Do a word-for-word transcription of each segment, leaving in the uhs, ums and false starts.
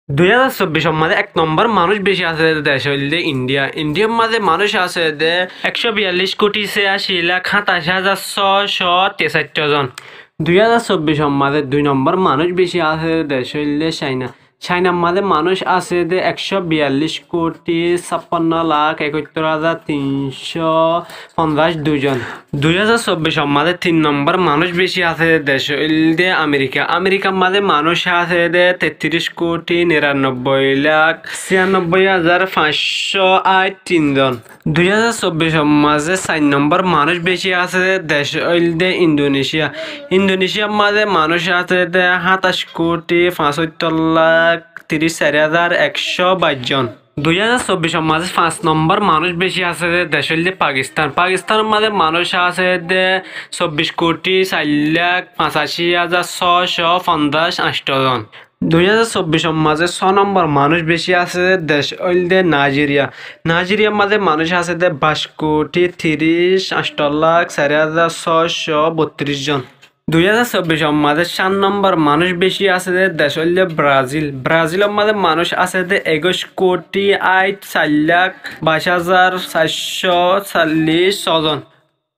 Dui házar sobbic or mazé ek nombor manúic beci asé de dec óilde India. Indiar mazé manúic asé de ekcó biyallic kuthi ciyaci lak hátaci házar sóo cót tesaitto zon. Dui házar sobbic or mazé dui nombor manúic beci asé de dec óilde Caina. Cainar mazé manúic asé de ekcó biyallic kuthi sappanno lak ekóttor házar tin cót fonzaic dui zon. Dui házar sobbic or mazé tin nombor manúic beci asé de dec óilde Amerika. Amerikar mazé manúic asé de tettiric kuthi niranobboi lak cianobboi házar fañs cót áit tin zon. Dui házar sobbic or mazé sair nombor manúic beci asé de dec óilde Indonesia. Indonesia mazé manúic asé de hátac kuthi fañsóttor lak tiric sair házar ekcó baic zon. Dui házar sobbic or mazé fañs nombor manúic beci asé de dec óilde Pakistan. Pakistan mazé manúic asé de sobbic kuthi sair lak fañsaci házar sóo cót fonzaic ancto zon. Dui házar sobbic or mazé só nombor manúic beci asé de dec óilde Naijeria. Naijeriar mazé manúic asé de baic kuthi tiric ancto lak sair házar sóo cót bottiric zon. Dui házar sobbic or mazé sair nombor manúic beci asé de dec óilde Brazil. Brazilor mazé manúic asé de ekóic kuthi áit sair lak baic házar sair cót callic só zon.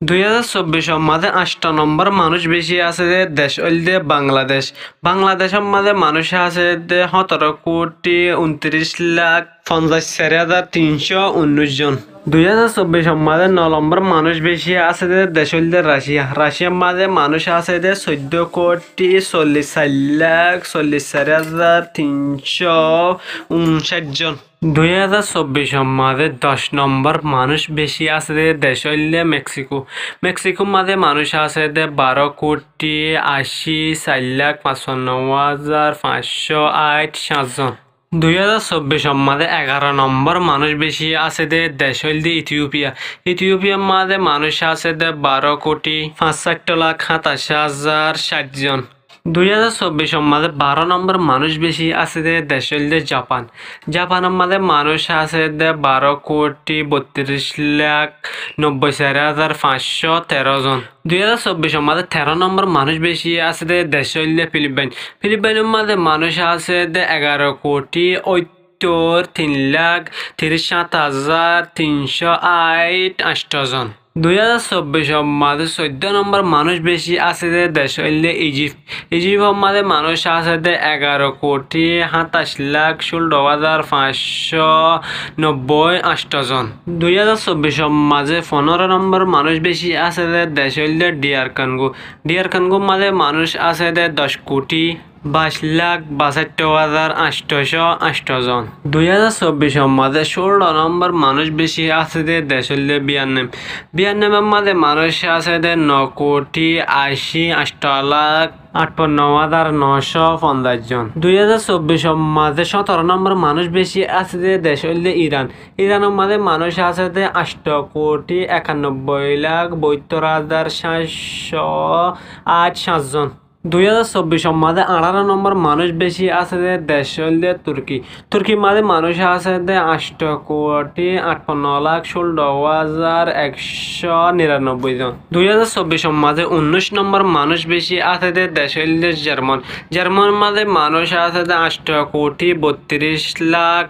Dui házar sobbic or mazé ancto nombor manúic beci asé de dec óilde Bangladec. Bangladecor mazé manúic asé de hótoro kuthi untiric lak fonzaic sair házar tin cót unnúic zon. Dui házar sobbic or mazé no nombor manúic beci asé de dec óilde Racia. Raciar mazé manúic asé de soiddo kuthi sollic sair lak sollic sair házar tin cót uncáic zon. Dui házar sobbic or mazé doc nombor manúic beci asé de dec óilde Meksiko. Meksikor mazé manúic asé de baró kuthi aci sair lak fañspanno házar fañs cót áit sañt zon. Dui házar sobbic or mazé egaró nombor manúic beci asé de dec óilde Itiyopiya. Itiyopiar mazé manúic asé de baró kuthi fañsáitto lak hátaci házar cáitt zon. Dui házar sobbic or mazé baró nombor manúic beci asé de dec óilde Japan. Japanor mazé manúic asé de baró kuthi bottiric lak nobboi sair házar fañs cót teró zon. Dui házar sobbic or mazé teró nombor manúic beci asé de dec óilde Filipain. Filipainor mazé manúic asé de egaró kuthi óittor tin lak tiric háñt házar tin cót áit ancto zon. Dui házar sobbic or mazé soiddo nombor manúic beci asé de dec óilde Ijip. Ijipor mazé manúic asé de egaró kuthi hátac lak cúllo házar fañs cót nobboi ancto zon. Dui házar sobbic or mazé fonóro nombor manúic beci asé de dec óilde Diyar Kongo. Diyar Kongor mazé manúic asé de doc kuthi baic lak baásaitto házar ancto cót ancto zon. Dui házar sobbic or mazé cúllo nombor manúic beci asé de dec óilde Biyetnam. Biyetnamor mazé manúic asé de no kuthi aci ancto lak ancpanno házar no cót fonzaic zon. Dui házar sobbic or mazé cótoro nombor manúic beci asé de dec óilde Iran. Iranor mazé manúic asé de ancto kuthi ekannobboi lak boóittor házar cáic cót áit sañt zon. Dui házar sobbic or mazé añçáro nombor manúic beci asé de dec óilde Turki. Turkir mazé manúic asé de ancto kuthi ancpanno lak cúllo házar ekcó niranobboi zon. Dui házar sobbic or mazé unnúic nombor manúic beci asé de dec óilde Jerman. Jermanor mazé manúic asé de ancto kuthi bottiric lak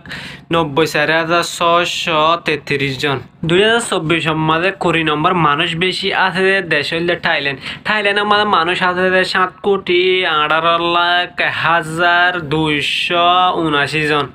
nobboi sair házar só cót tettiric zon. Dui házar sobbic or mazé kuri nombor manúic beci asé de dec óilde Thailand. Thailandor mazé manúic asé de cáñt kuthi añçáro lak ek házar dui cót unaci zon.